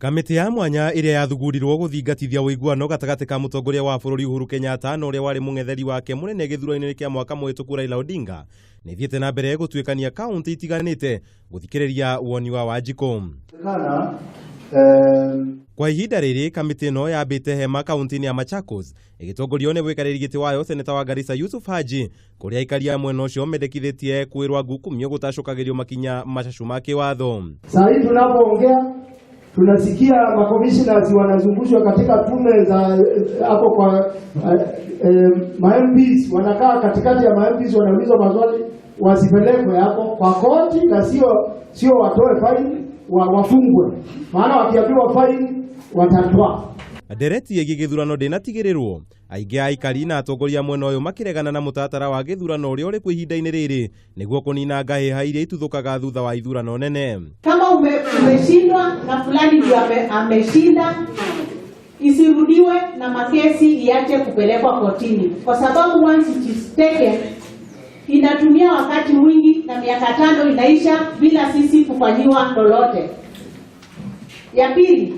Kamĩtĩ ya mwanya ĩrĩa yathugurirwo gũthingatithia ũiguano gatagatĩ ka mũtongoria wa bũrũri Uhuru Kenyatta na ũrĩa warĩ mũng'etheri wake mũnene gĩthurano-inĩ kĩa mwaka mũhĩtũku Raila Odinga nĩ ĩthiĩte na mbere gũtuĩkania kaunti itiganĩte gũthikĩrĩria woni wa Wanjikũ. Kwa ihinda rĩrĩ, kamĩtĩ ĩno yambĩte hema kaunti-inĩ ya Machakos ĩgĩtongorio nĩ mũikarĩri gĩtĩ wayo, seneta wa Garissa Yusuf Haji, kũrĩa aikari a mwena ũcio mendekithĩtie kwĩrwa ngukumio gũtacũkagĩrio makinya macacu ma kĩwatho. Saa hii tunapoongea, tunasikia makomishoners wanazungushwa katika tume za hapo kwa ma MPs, wanakaa katikati ya ma MPs, wanaulizwa maswali, wasipelekwe hapo kwa koti na sio watoe faini, wafungwe, maana wakiambiwa faini watatoa. Ndereti ĩgiĩ gĩthurano ndĩnatigĩrĩrwo, aingĩ a aikari na atongoria mwena ũyũ makĩregana na mũtaratara wa gĩthurano ũrĩa ũrĩ kuo ihinda-inĩ rĩrĩ nĩguo kũnina ngahĩha iria ituthũkaga thutha wa ithurano nene. Kama umeshindwa na fulani ndio ameshinda, isirudiwe na makesi iache kupelekwa kotini, kwa sababu once it is taken inatumia wakati mwingi na miaka 5 inaisha bila sisi kufanyiwa lolote. Ya pili,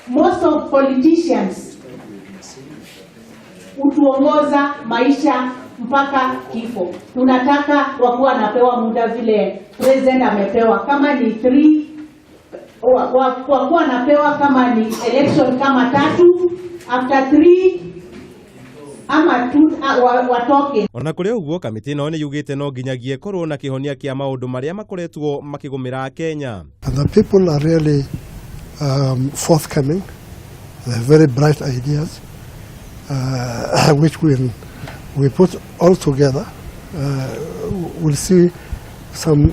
most of politicians hutuongoza maisha mpaka kifo. Tunataka wakuwa wanapewa muda vile president amepewa, kama ni 3, wakuwa wanapewa kama ni election kama 3, after 3 ama 2, watoke. Ona kũrĩ ũguo, kamĩtĩ ĩno nĩ yugĩte no nginyagie korwo na kĩhonia kĩa maũndũ marĩa makoretwo makĩgũmĩra Kenya. And the people are really forthcoming. They have very bright ideas, which we put all together, we'll see some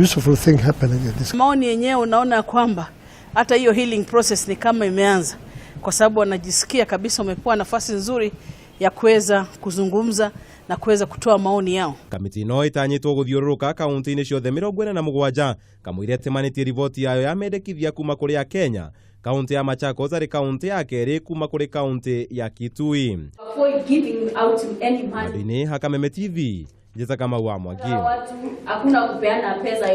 useful thing happening in this. Maoni yenyewe unaona kwamba hata hiyo healing process ni kama imeanza, kwa sababu wanajisikia kabisa wamepewa nafasi nzuri ya kuweza kuzungumza na kuweza kutoa maoni yao. Kamĩtĩ ĩno ĩtanyĩtwo gũthiũrũrũka kaunti-inĩ ciothe 47 kamũira ĩtemanĩtie riboti yayo ya mendekithia kuma kũrĩ Akenya. Kaunti ya Machakos arĩ kaunti ya kerĩ kuma kũrĩ kaunti ya Kitui. Avoid giving out any money. Handũ-inĩ ha Kameme TV, Njĩta Kamau wa Mwangi. Watu hakuna kupeana pesa.